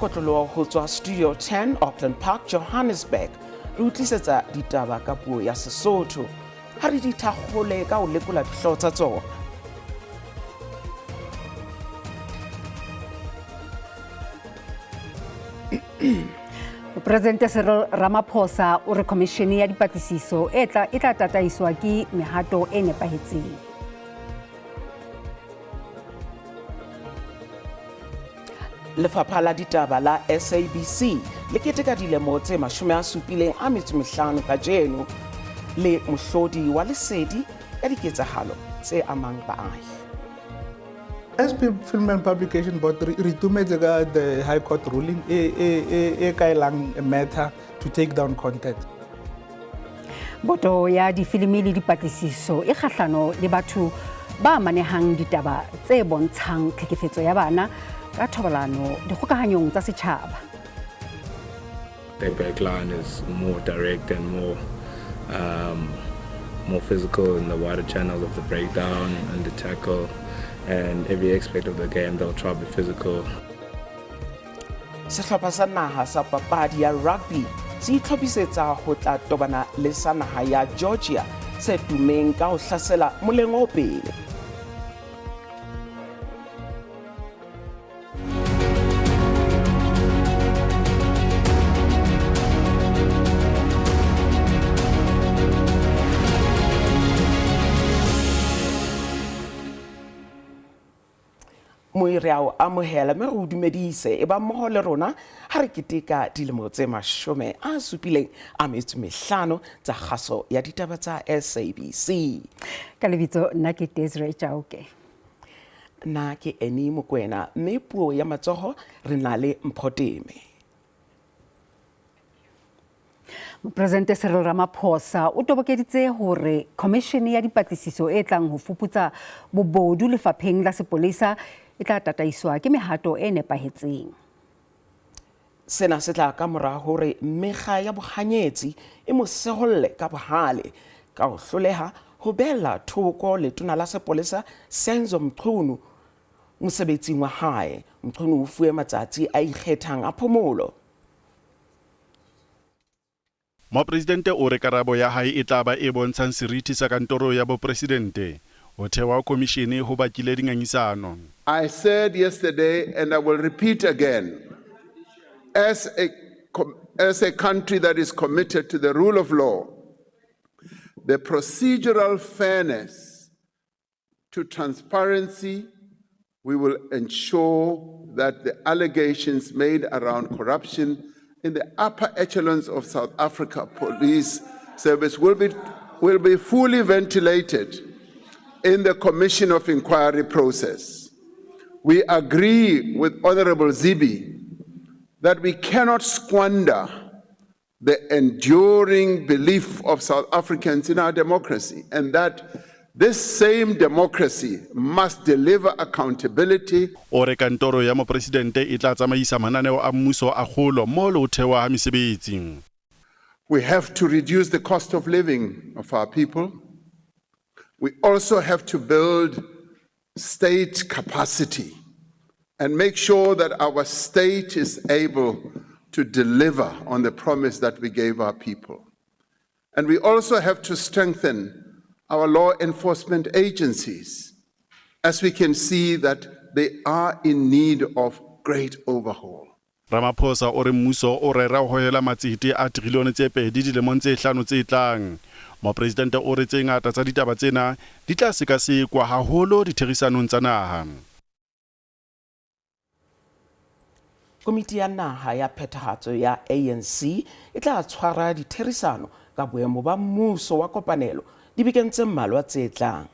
kotloloho ho tswa Studio 10 Auckland Park, Johannesburg. Re utlisetsa ditaba ka puo ya Sesotho. Ha re di thakgole ka ho lekola dihlooho tsa tsona. Mopresidente Cyril Ramaphosa o re khomishene ya dipatlisiso e tla tataiswa ke mehato e nepahetseng. Lefapha la ditaba la SABC le keteka dilemo tse 75 kajeno le mohlodi wa lesedi ka diketsahalo tse amang baahi. SP Film and Publication Board re itumetse ka the High Court ruling e kaelang matter to take down content. Boto ya difilimi le dipatlisiso e kgahlano le batho ba manehang ditaba tse bontshang tlhekefetso ya bana ka thobalano dikgokahanyong tsa setjhaba. Their backline is more direct and more physical in the wider channels of the breakdown and the tackle, and every aspect of the game they'll try to be physical. Sehlopha sa naha sa papadi ya rugby se itlhophisetsa ho tla tobana le sa naha ya Georgia se tumeng ka ho hlasela moleng o pele. Moi re a o amohela mme re o dumedise e ba mmoho le rona ha re keteka dilemo tse 75 tsa kgaso ya ditaba tsa SABC. Ka lebitso nna ke Desiree Chauke. Nna ke Annie Mokoena mme puo ya matsoho re na le Mphoteme. Mopresidente Cyril Ramaphosa o tobokeditse hore khomishene ya dipatlisiso e tlang ho fuputsa bobodu lefapheng la sepolesa e tla tataiswa ke mehato e nepahetseng. Sena se tla ka mora hore mekga ya bohanyetsi e mo seholle ka bohale ka ho hloleha ho beella thoko letona la sepolesa Senzo Mchunu mosebetsing wa hae. Mchunu o fuwe matsatsi a ikgethang a phomolo. Mopresidente o re karabo ya hae e tla ba e bontshang seriti sa kantoro ya bopresidente. Ho thewa khomishene ho bakile dingangisano. I said yesterday, and I will repeat again, as a country that is committed to the rule of law, the procedural fairness to transparency, we will ensure that the allegations made around corruption in the upper echelons of South Africa Police Service will be fully ventilated in the Commission of Inquiry process. We agree with Honorable Zibi that we cannot squander the enduring belief of South Africans in our democracy, and that this same democracy must deliver accountability. O re kantoro ya mopresidente e tla tsamaisa mananeo a mmuso a kgolo mo le ho thewa ha mesebetsi. We have to reduce the cost of living of our people. We also have to build state capacity and make sure that our state is able to deliver on the promise that we gave our people. And we also have to strengthen our law enforcement agencies, as we can see that they are in need of great overhaul. Ramaphosa o re mmuso o rera ho hohela matsete a 2 trilione dilemong tse 5 tse tlang. Mopresidente o re tse ngata tsa ditaba tsena di tla sekasekwa haholo ditherisanong tsa naha. Komiti ya naha ya phethahatso ya ANC e tla tshwara ditherisano ka boemo ba mmuso wa kopanelo dibekeng tse mmalwa tse tlang.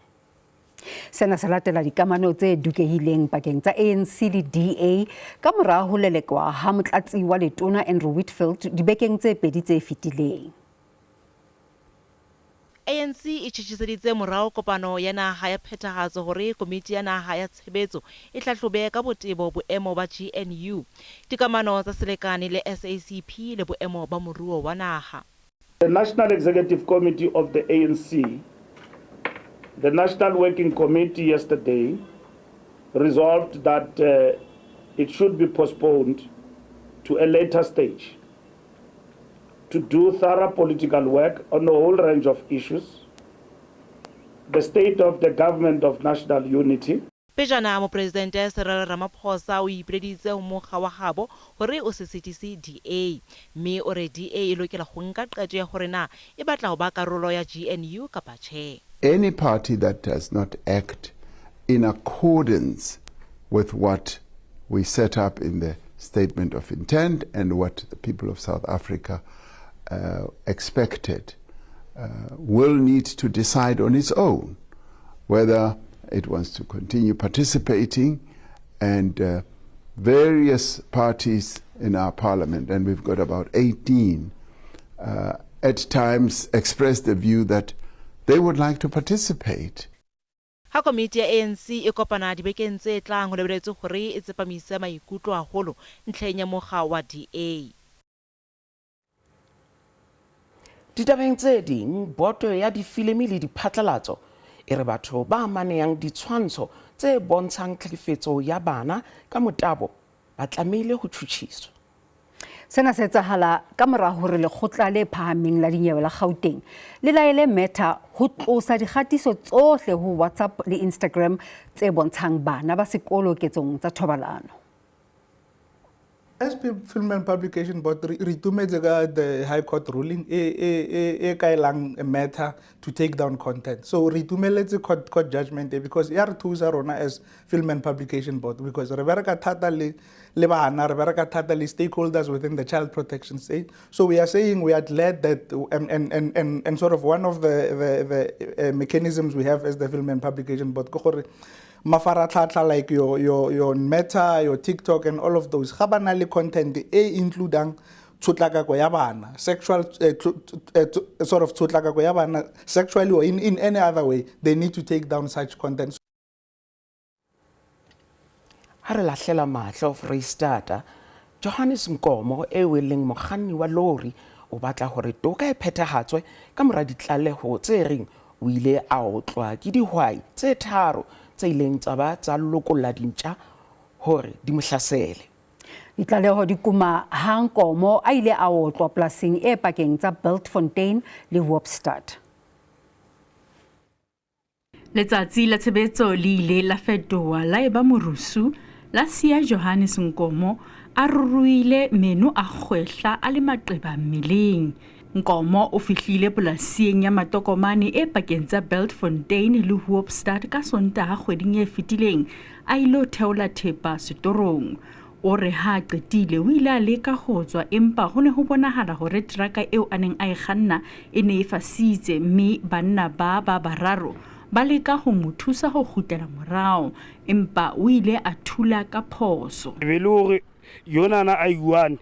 Sena se latela dikamano tse dukehileng pakeng tsa ANC le DA ka mora ho lelekwa ha motlatsi wa letona Andrew Whitfield dibekeng tse 2 tse fetileng. ANC e tjhetjhiseditse morao kopano ya naha ya phethahatso hore komiti ya naha ya tshebetso e hlahlobe ka botebo boemo ba GNU, dikamano tsa selekane le SACP le boemo ba moruo wa naha. The National Executive Committee of the ANC, the National Working Committee yesterday resolved that it should be postponed to a later stage to do thorough political work on a whole range of issues, the state of the government of national unity. Pejana Mopresidente Cyril Ramaphosa o ipileditse ho mokga wa habo hore o se sitise DA, mme o re DA e lokela ho nka qeto ya hore na e batla ho ba karolo ya GNU kapa tjhe. Any party that does not act in accordance with what we set up in the statement of intent and what the people of South Africa expected will need to decide on its own whether it wants to continue participating, and various parties in our parliament, and we've got about 18, at times expressed the view that they would like to participate. Ha komiti ya ANC e kopana dibekeng tse tlang ho lebeletswe hore e tsepamise maikutlo haholo ntlheng ya mokga wa DA. Ditabeng tse ding, boto ya difilimi le diphatlalatso e re batho ba maneyang ditshwantsho tse bontshang tlhekefetso ya bana ka motabo ba tlamehile ho tjhutjhiswa. Sena se etsahala ka mora hore lekgotla le phahameng la dinyewe la Gauteng le laele Meta ho tlosa dikgatiso tsohle ho WhatsApp le Instagram tse bontshang bana ba sekolo ketsong tsa thobalano. As Film and Publication Board, re itumetse ka the High Court ruling e kaelang Meta to take down content. So re itumeletse court judgment e because ya re thusa rona as Film and Publication Board, because re bereka thata le bana, re bereka thata le stakeholders within the child protection state. So we are saying we are glad that, and sort of one of the mechanisms we have as the Film and Publication Board, ke gore mafaratlhatlha like your Meta, your TikTok and all of those, ga ba na le content e includang tshotlakako ya bana, sexual, sort of tshotlakako ya bana, sexually or in any other way, they need to take down such content. Ha re lahlela mahlo Freistata, Johannes Nkomo eo e leng mokganni wa lori o batla hore toka e phethahatswe ka mora ditlaleho tse reng o ile a otlwa ke dihwai tse tharo tse ileng tsa ba tsa lokolla dintja hore di mo hlasele. Ditlaleho di kuma ha Nkomo a ile a otlwa polasing e pakeng tsa Bultfontein le Hoopstad. Letsatsi la tshebetso le ile la fetoha la eba morusu, la siya Johannes Nkomo a ruruile meno a kgwehla a le maqeba mmeleng. Nkomo o fihlile polasing ya matokomane e pakeng tsa Bultfontein le Hoopstad ka Sontaha kgweding e fetileng a ilo theola thepa setorong. O re ha a qetile o ile a leka ho tswa, empa ho ne ho bonahala hore teraka eo a neng a e kganna e ne e fasitse, mme banna ba ba bararo ba leka ho mo thusa ho kgutlela morao, empa o ile a thula ka phoso. E be le hore yonana a iwane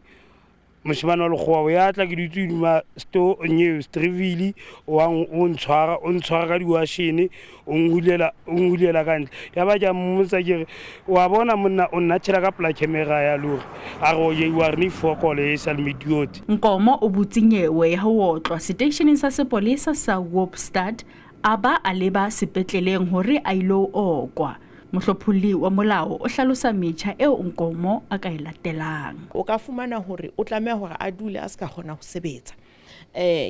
moshemane wa lekgowa o ya tla ke dutse hodima sto new Streville, wa o ntshwara, o ntshwara ka diwashene, o nhulela ka ntle. Ya ba ke a mmotsa ke re, wa bona monna o nna tshela ka pela camera ya lori, a re o ye wa re ne fokole e sa le mediot. Nkomo o butse nyewe ya ho otlwa seteisheneng sa sepolesa sa Hoopstad, a ba a leba sepetleleng hore a ilo okwa. Mohlopholli wa molao o hlalosa metjha eo Nkomo a ka e latelang. O ka fumana hore o tlameha hore a dule a ska kgona ho sebetsa.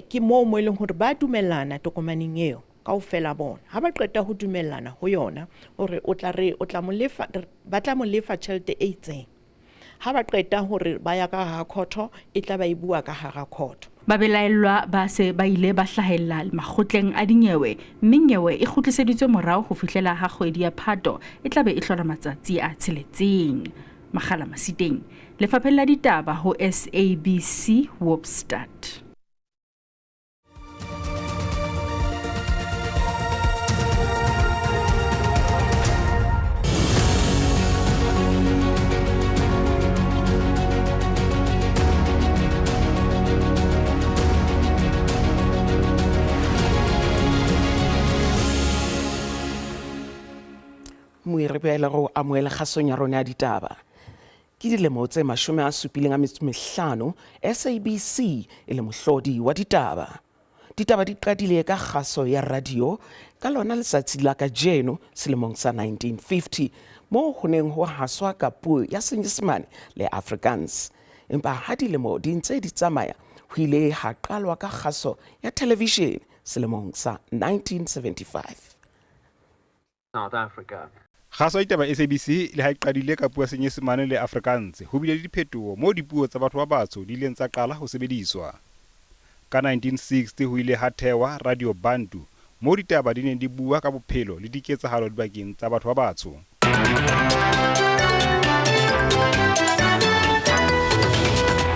Ke moo mo e leng hore ba dumellana tokomaneng eo kaofela bona. Ha ba qeta ho dumellana ho yona hore o tla re o tla mo lefa, ba tla mo lefa tjhelete e itseng. Ha ba qeta hore ba ya ka hara khotho, e tla ba e bua ka hara khotho. Babelaellwa ba se ba ile ba hlahella makgotleng a dinyewe, mme nyewe e kgutliseditswe morao ho fihlela ha kgwedi ya Phato e tla be e hlola matsatsi a tsheletseng. Makgala Masiteng, Lefapheng la Ditaba ho SABC Hoopstad. Moire bjale go amohela kgasong ya rona ya ditaba. Ke dilemo tse 75 SABC e le mohlodi wa ditaba. Ditaba di qadile ka kgaso ya radio ka lona letsatsi la kajeno selemong sa 1950, moo ho neng ho haswa ka puo ya Senyesemane le Afrikaans. Empa ha dilemo di ntse di tsamaya, ho ile ha qalwa ka kgaso ya thelevishene selemong sa 1975. South Africa. Kgaso ya ditaba SABC le ha e qadile ka puo ya Senyesemane le Afrikaans, ho bile le diphetoho moo dipuo tsa batho ba batsho di ileng tsa qala ho sebediswa. Ka 1960 ho ile ha thehwa Radio Bantu moo ditaba di neng di bua ka bophelo le diketsahalo dibakeng tsa batho ba batsho.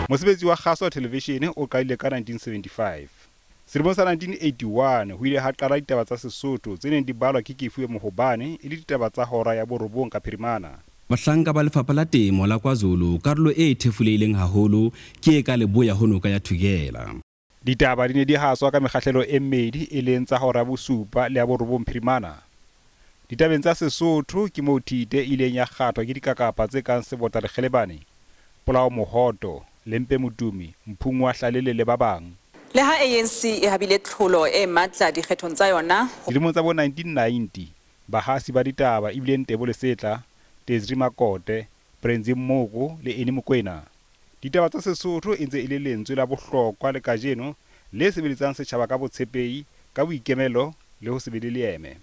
Mosebetsi wa kgaso ya thelevishene o qadile ka 1975. Selemong sa 1981 ho ile ha qala ditaba tsa Sesotho tse neng di balwa ke Kefuwe Mohobane e le ditaba tsa hora ya borobong ka phirimana. Bahlanka ba Lefapha la Temo la KwaZulu karolo e thefulehileng haholo ke e ka leboya ho noka ya Tugela. Ditaba di ne di haswa ka mekgahlelo e mmedi e leng tsa hora ya bosupa le ya borobong phirimana. Ditabeng tsa Sesotho ke moo thite e ileng ya kgathwa ke dikakapa tse kang Sebota Lekgelebane, Polao Mohoto, Lempe Motumi, Mphungoa Hlalele le ba bang. Le ha ANC e habile tlholo e matla dikgethong tsa yona ho. Dilemong tsa bo 1990, bahasi ba ditaba e bile Ntebo Lesetla, Desri Makote, Brenzi Mmoko le Annie Mokoena. Ditaba tsa Sesotho e ntse e le lentswe la bohlokwa le kajeno le sebeletsang setjhaba ka botshepehi, ka boikemelo le ho se be le leeme.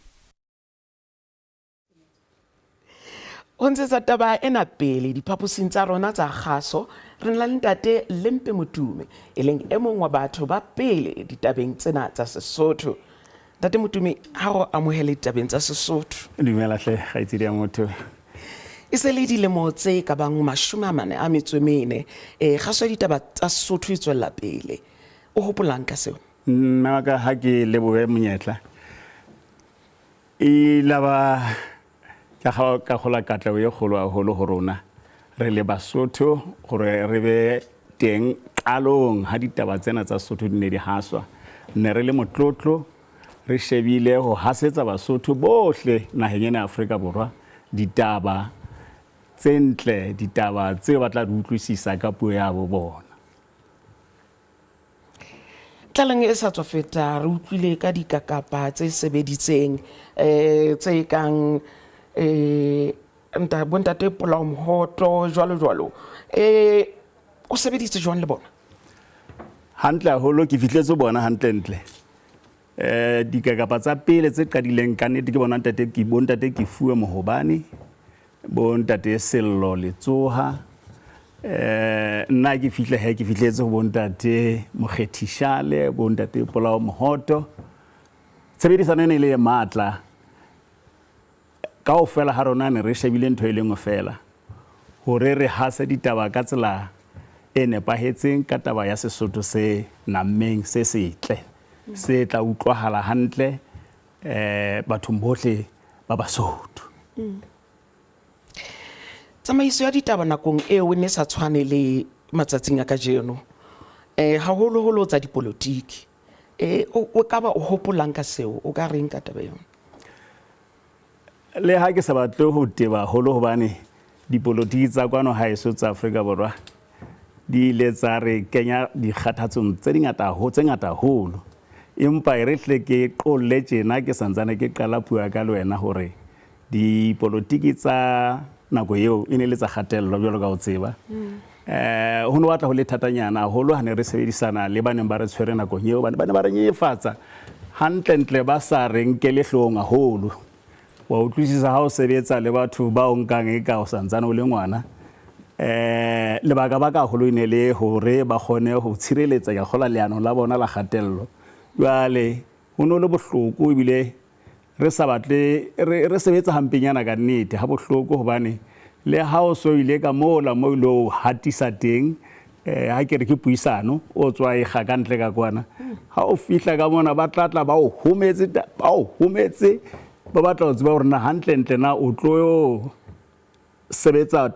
Ho ntshetsa taba ena pele diphaposing tsa rona tsa kgaso, re na le ntate Lempe Motume, e leng e mong wa batho ba pele ditabeng tsena tsa Sesotho. Ntate Motume, ha re o amohele ditabeng tsa Sesotho. Dumela hle, kgaitsedi ya motho. E se le dilemo tse ka bang 48 e kgaso ya ditaba tsa Sesotho e tswella pele. O hopolang ka seo? Mme wa ka, ha ke lebohe monyetla. E la ba ka ka gola katlego ye kgolo haholo ho rona re le Basotho gore re be teng qalong ha ditaba tsena tsa Sotho di ne di haswa. Ne re le motlotlo re shebile ho hasetsa Basotho bohle naheng ena ya Afrika Borwa ditaba tse ntle, ditaba tseo ba tla di utlwisisa ka puo ya bo bona. Tlaleng e sa tswa feta re utlwile ka dikakapa tse sebeditseng um tse kang um bontate Polao Mohoto jwalo jwalo. Um o sebeditse jwang le bona? Hantle haholo, ke fihletse bona hantlentle. Dikakapa tsa pele tse qadileng ka nnete ke bona ntate ke bontate Kefuwe Mohobane, bontate Sello Letsoha. Nna ke fihle he ke fihletse ho bontate Mokgethi Shale, bontate Polao Mohoto. Tshebedisano e ne e le e matla. Kaofela ha rona ne re shebile ntho e le nngwe feela, hore re hase ditaba ka tsela e nepahetseng ka taba ya Sesotho se nammeng se setle, se tla utlwahala hantle bathong bohle ba Basotho. Tsamaiso ya ditaba nakong eo e ne sa tshwane le matsatsing a kajeno, haholoholo tsa dipolotiki. O ka ba o hopolang ka seo? O ka reng ka taba eo? Le ha ke sa batle ho teba haholo hobane dipolotiki tsa kwano haeso tsa Afrika Borwa di ile tsa re kenya dikgathatsong tse dingata tse ngata haholo. Empa e re hle ke qolle tjena ke santsane ke qala puo ya ka le wena hore dipolotiki tsa nako eo e ne le tsa kgatello jwalo ka o tseba. Ho ne batla ho le thatanyana haholo ha ne re sebedisana le ba neng ba re tshwere nakong eo, ba ne ba re nyenyefatsa hantlentle, ba sa re nkele hloohong haholo. Wa utlwisisa ha o sebetsa le batho ba o nkang e ka o santsane o le ngwana. Lebaka baka haholo e ne le hore ba kgone ho tshireletsa ke kgola leano la bona la kgatello. Jwale ho ne ho le bohloko ebile re sa batle re sebetsa hampenyana ka nnete ha bohloko hobane le ha o so ile ka mola mo ile o hatisa teng ha ke re ke puisano o tswa e ga ka ntle ka kwana ha o fihla ka mona ba tla tla ba o hometse ba o hometse ba batla ho tseba hore na hantlentle na o tlo sebetsa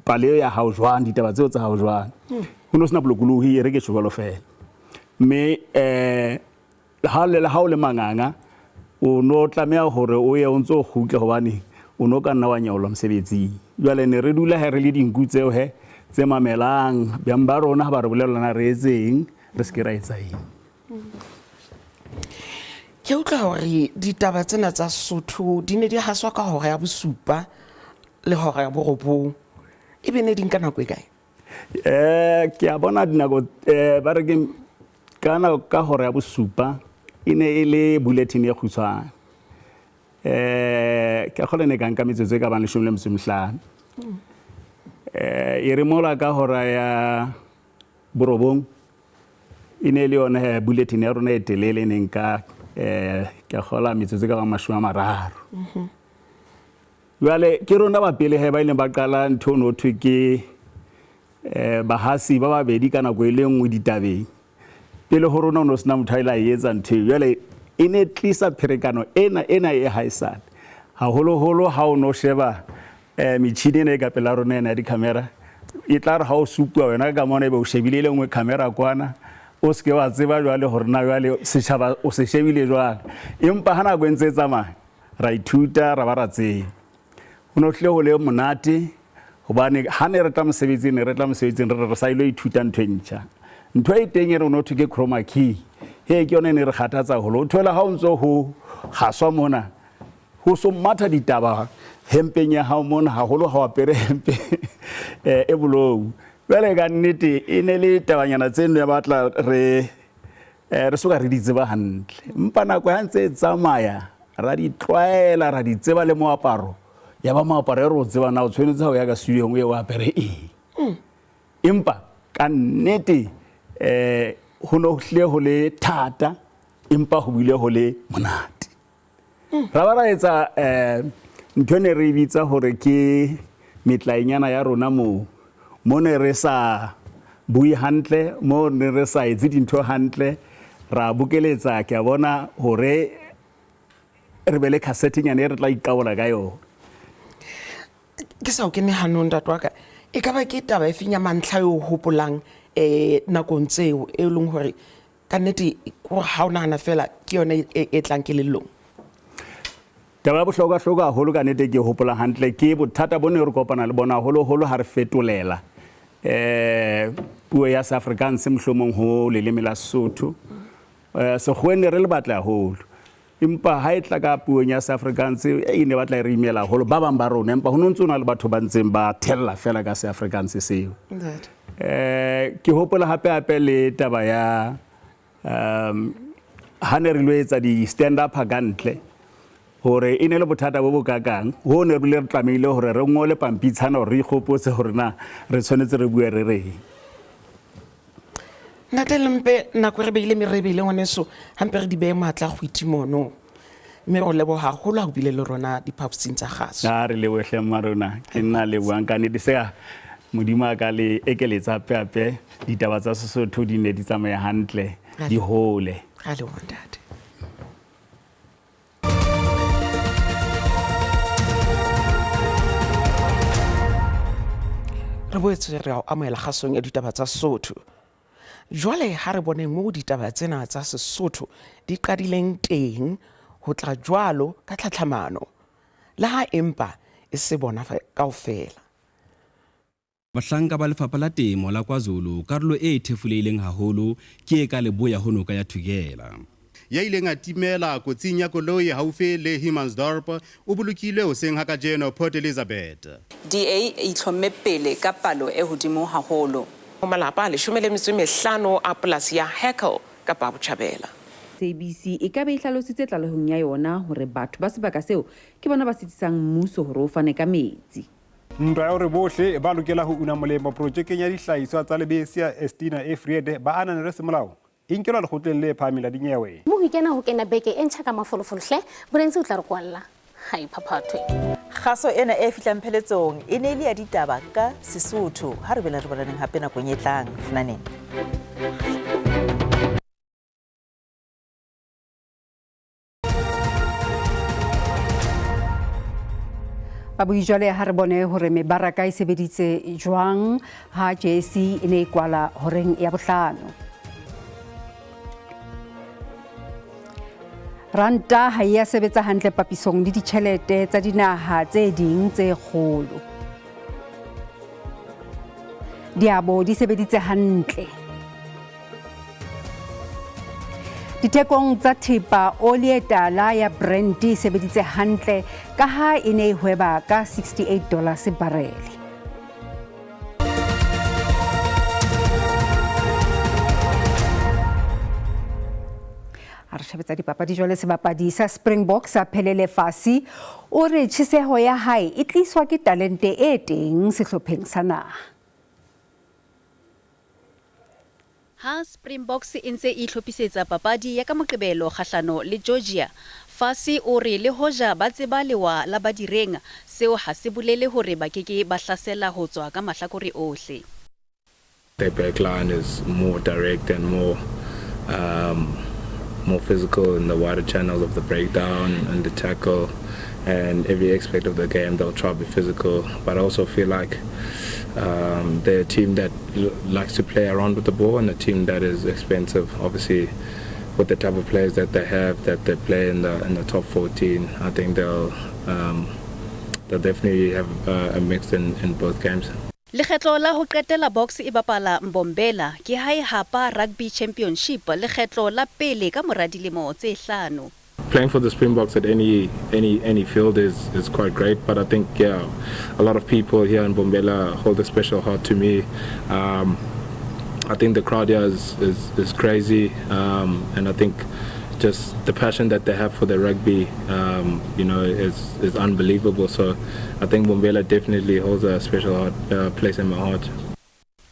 pale ya hao jwang, ditaba tseo tsa hao jwang. Ho no sena bolokolohi e re ke tjho jwalo feela. Mme ha le ha o le manganga o no tlameha hore o ye o ntso o kgutle hobane o no ka nna wa nyaolwa mosebetsing. Jwale ne re dula he re le dinku tseo he tse mamelang beng ba rona ha ba re bolella na re etseng re se ke ra etsa eng. Ke utlwa hore ditaba tsena tsa Sesotho di ne di haswa ka hora ya bosupa le hora ya borobong. Ebe ne di nka nako e kae? Ke a bona dinako ba re ke ka nako ka hora ya bosupa e ne e le bulletin e kgutshwane. Ke a kgolwa e ne e ka nka metsotso e ka bang leshome le metso e mehlano. E re mola ka hora ya borobong e ne e le yone he bulletin ya rona e telele e neng ka ke a kgolwa metsotso e ka bang mashome a mararo. Jwale ke rona ba pele he ba ileng ba qala ntho no thwe ke bahasi ba babedi ka nako e le nngwe ditabeng. Pele ho rona ho no sena motho a ile a e etsa ntho eo. Jwale e ne tlisa pherekano ena ena e haesale. Haholoholo ha o no sheba metjhini ena e ka pela rona ena ya di-camera, e tla re ha o supuwa wena ka mona ebe o shebile e le nngwe camera kwana, o se ke wa tseba jwale hore na jwale setjhaba o se shebile jwang. Empa ha nako e ntse e tsamaya, ra ithuta ra ba ra tseba. Ho no hlile ho le monate hobane ha ne re tla mosebetsing, ne re tla mosebetsing re re re sa ilo ithuta ntho e ntjha. Ntho e teng e re no thwe ke chroma key, he ke yona e ne re kgathatsa haholo. O thola ha o ntso ho haswa mona, ho so matha ditaba hempeng ya hao mona, haholo ha o apere hempe e bolou. Jwale ka nnete e ne le tabanyana tseno ya batla re re soka re di tseba hantle. Empa nako ha ntse e tsamaya ra di tlwaela, ra di tseba le moaparo. Ya ba moaparo e re o tseba na o tshwanetse ha o ya ka studio-ong o ye o apere eng. Empa ka nnete ho no hlile ho le thata, empa ho bile ho le monate. Ra ba ra etsa ntho e ne re e bitsa hore ke metlaenyana ya rona moo. Mo ne re sa bue hantle, mo ne re sa etse dintho hantle, ra bokeletsa ke a bona hore re be le cassette-nyana e re tla iqabola ka yona. Ke sa o kene hanong ntate wa ka, e ka ba ke taba e feng ya mantlha e o hopolang nakong tseo e leng hore ka nnete kore ha o nahana fela ke yona e tlang kelellong? Taba ya bohlokwa-hlokwa haholo ka nnete ke hopola hantle ke bothata bo ne re kopana le bona haholoholo ha re fetolela puo ya Seafrikaans mohlomong ho leleme la Sesotho. Sekgoweng ne re le batle haholo, empa ha e tla ka puong ya Seafrikaans e ne batla e re imela haholo ba bang ba rona, empa ho no ntse ho na le batho ba ntseng ba thella fela ka Seafrikaans seo. Ke hopola hape hape le taba ya ha ne re lo etsa di-stand up ka ntle, hore e ne le bothata bo bo kakang ho ne re bile re tlamehile hore re ngole pampitshana hore re ikgopotse hore na re tshwanetse re bue re reng. Ntate Lempe, nako re beile merebele ngwaneso, hampe re di beye matla go itse mono. Mme re o leboga haholo ha o bile le rona diphaposing tsa gaso. A re lebohle mma rona, ke nna leboang ka nnete. Seka Modimo a ka le ekeletsa hape hape, ditaba tsa Sesotho di ne di tsamaye hantle, di hole. Ra leboha ntate. Re boetse re a o amohela kgasong ya ditaba tsa Sesotho. Jwale ha re boneng moo ditaba tsena tsa Sesotho di qadileng teng ho tla jwalo ka tlhatlhamano, le ha empa e se bona kaofela. Bahlanka ba Lefapha la Temo la KwaZulu karolo e thefulehileng haholo ke e ka leboya ho noka ya Tugela. Ya ileng a timela kotsing ya koloi haufi le Humansdorp o bolokilwe hoseng ha kajeno Port Elizabeth. DA e itlhomme pele ka palo e hodimo haholo. Ho malapa a leshome le metso e mehlano a polasi ya Heckel Kapa Botjhabela. SABC e ka be e hlalositse tlalehong ya yona hore batho ba sebaka seo ke bona ba sitisang mmuso hore o fane ka metsi. Ntwa ya hore bohle ba lokela ho una molemo projekeng ya dihlahiswa tsa lebese ya Estina e Vrede ba ananelwe semolao e nkelwa lekgotleng le phahameng la dinyewe. Moho kena ho kena beke e ntjha ka mafolofolo hle, Borenzi o tla re kwalla ha e phaphathwe. Kgaso ena e fihlang pheletsong e ne e le ya ditaba ka Sesotho. Ha re boela re bonaneng hape nakong e tlang. Funaneng. Babui jwale ha re bone hore mebaraka e sebeditse jwang ha JSE e ne e kwala horeng ya bohlano. Ranta ha e ya sebetsa hantle papisong le ditjhelete tsa dinaha tse ding tse kgolo. Diabo di sebeditse hantle. Dithekong tsa thepa, oli e tala ya Brent e sebeditse hantle ka ha e ne e hweba ka $68 barele. A re shebe tsa dipapadi jwale. Sebapadi sa Springbok sa Phelele Fassi o re tjheseho ya hae e tliswa ke talente e teng sehlopheng sa naha. Ha Springboks e ntse e itlhophisetsa papadi ya ka Moqebelo kgahlano le Georgia, Fassi o re le hoja ba tseba lewa la Badireng, seo ha se bolele hore ba ke ke ba hlasela ho tswa ka mahlakore ohle. Their back line is more direct and more more physical in the wider channels of the breakdown and the tackle and every aspect of the game they'll try to be physical. But I also feel like they're a team that likes to play around with the ball and a team that is expensive. Obviously, with the type of players that they have, that they play in the top 14, I think they'll definitely have a mix in both games. Lekgetlo la ho qetela Boks e bapala Mbombela ke ha e hapa Rugby Championship lekgetlo la pele ka mora dilemo tse hlano. Playing for the Springboks at any field is quite great, but I think a lot of people here in Mbombela hold a special heart to me. I think the crowd here is crazy, and I think just the passion that they have for the rugby, is unbelievable. So I think Mbombela definitely holds a special place in my heart.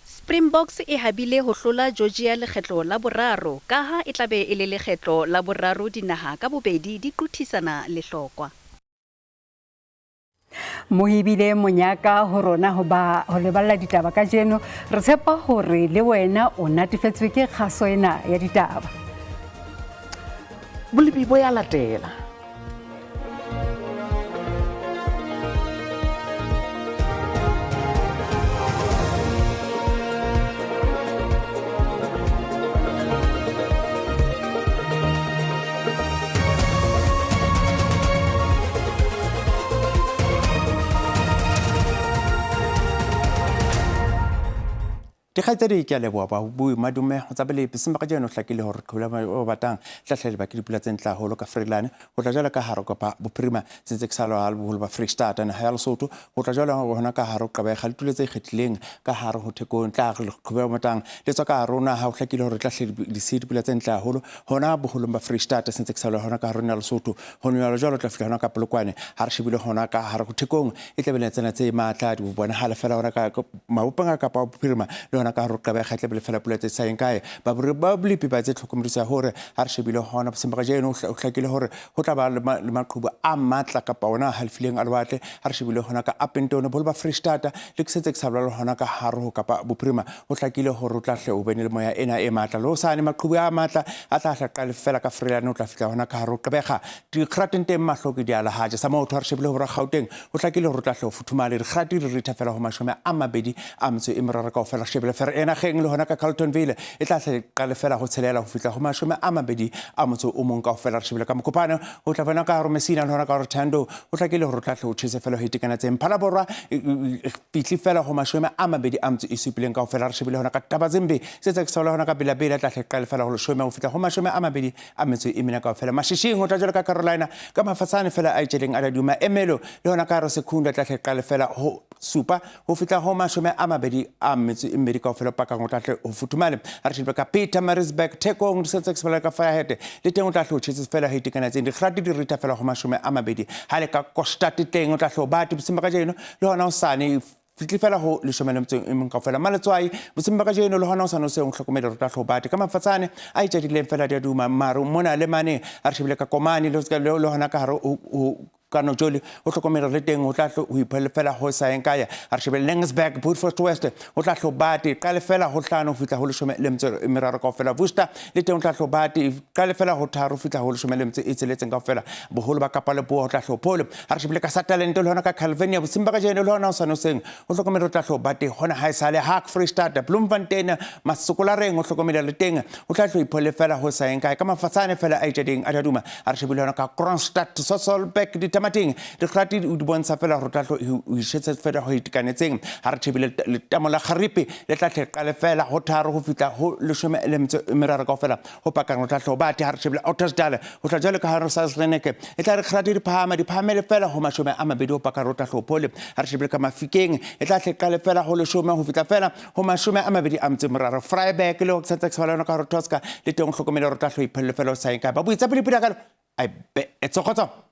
Springboks e habile ho hlola Georgia lekgetlo la boraro, kaha e tlabe e le lekgetlo la boraro dinaha ka bobedi di quthisana lehlokwa. Mohibile monyaka ho rona ho ba ho leballa ditaba kajeno, re tshepa hore le wena o natefetswe ke kgaso ena ya ditaba. Bolepi bo ya latela. Dikgaitsedi ke a leboha babui madume ho tsa bolepi semba kajeno hlakile hore qhobela o batang tla hlahile ba ke dipula tse ntle haholo ka Freelane ho tla jwalo ka hare Kapa Bophirima tse ntse ke sa lwa boholo ba Freestata naha ya Lesotho ho tla jwalo hona ka hare ho Gqeberha le tse ikgethileng ka hare ho Thekong tla re qhobela batang le tswa ka hare ho naha ho hlakile hore tla hlahile di dipula tse ntle haholo hona boholong ba Freestata se ntse ke sa lwa hona ka hare ho Lesotho ho jwalo jwalo tla fihla hona ka Polokwane ha re shebile hona ka hare ho Thekong e tla be tsena tse matla di bonahala fela hona ka mabopeng a Kapa Bophirima le hona ka hare ho Gqeberha tla be fela pula tse sa yeng kae ba bolepi ba tse tlhokomedisa hore ha re shebile hona boseng ba kajeno ho hlakile hore ho tla ba le maqhubu a matla kapa ona a halefileng a lewatle ha re shebile hona ka Upington boholo ba Freestata le ke setse ke sa bolela hona ka hare ho Kapa Bophirima ho hlakile hore o tla hle o bene le moya ena e matla le hosane maqhubu a matla a tla hla qale fela ka Freelane o tla fihla hona ka hare ho Gqeberha dikgrateng teng mahlo ke di a lehaja sa motho ha re shebile ho bora Gauteng ho hlakile hore o tla hle o futhumale dikgati di ritha fela ho 23 kaofela re shebile fere ena geng le hona ka Carltonville e tla hle qale fela ho tshelela ho fihla ho 21 kaofela re shebile ka Mokopane ho tla bona ka hare Messina le hona ka hare Thando ho hlakile hore o tla hle o tjhese fela ho itekanetseng Phalaborwa fihle fela ho 27 kaofela re shebile hona ka Thabazimbi se tse ke sa hona ka Bela-Bela tla hle qale fela ho 10 ho fihla ho 24 kaofela Mashishing ho tla jwalo ka Carolina ka mafatshane fela a itjeleng a laduma Emelo le hona ka hare Secunda tla hle qale fela ho 7 ho fihla ho 22 kaofela pakang o tla hle ho futhumale ha re shebile ka Pietermaritzburg Thekong di setse ke se ka Firehead le teng o tla hle ho tjhese fela ho itekanetseng dikgati di ritha fela ho 20 ha le ka Kokstad teng o tla hle ho bate boseng ba kajeno le hona hosane fihle fela ho 11 kaofela Maletswai boseng ba kajeno le hona hosane o seng hlokomele re tla hle ho bate ka mafatshane a itjadileng fela di a duma maru mona le mane ha re shebile ka Komane le hona ka hare ho Kano Joli ho hlokomela le teng ho tla ho iphele fela ho sa yeng kae ha re shebile Laingsburg Beaufort West ho tla hlo bate qale fela ho 5 ho fihla ho 13 kaofela Worcester le teng ho tla hlo bate qale fela ho 3 ho fihla ho 16 kaofela boholo ba Kapa Leboa ho tla hlo phole ha re shebile ka Sutherland le hona ka Calvinia bosing ba kajeno le hona ho sane hoseng ho hlokomela ho tla hlo bate hona ha esale Hack Freestata Bloemfontein Masokolareng ho hlokomela le teng ho tla hlo iphole fela ho sa yeng kae ka mafatshane fela a itjedeng a taduma ha re shebile hona ka Kroonstad Sasolburg. Letamating dikgati di bontsha fela gore tla o išetse fela go itekanetseng. Ha re shebile letamo la Garipe le tla tle qale fela ho 3 ho fihla ho 13 kaofela ho pakang tla hlo bathe. Ha re shebile Ottosdal ho tla jwalo ka ha re sa Sreneke e tla re kgati di phahama di phahamele fela ho 20 ho pakang tla hlo phole. Ha re shebile ka Mafikeng e tla tle qale fela ho 10 ho fihla fela ho 23. Freiburg le ho santse ke ka hore Tosca le teng hlokomele hore tla hlo iphelle fela o sa eng kae. Ba buitsa pele pele ka ai be etso khotso.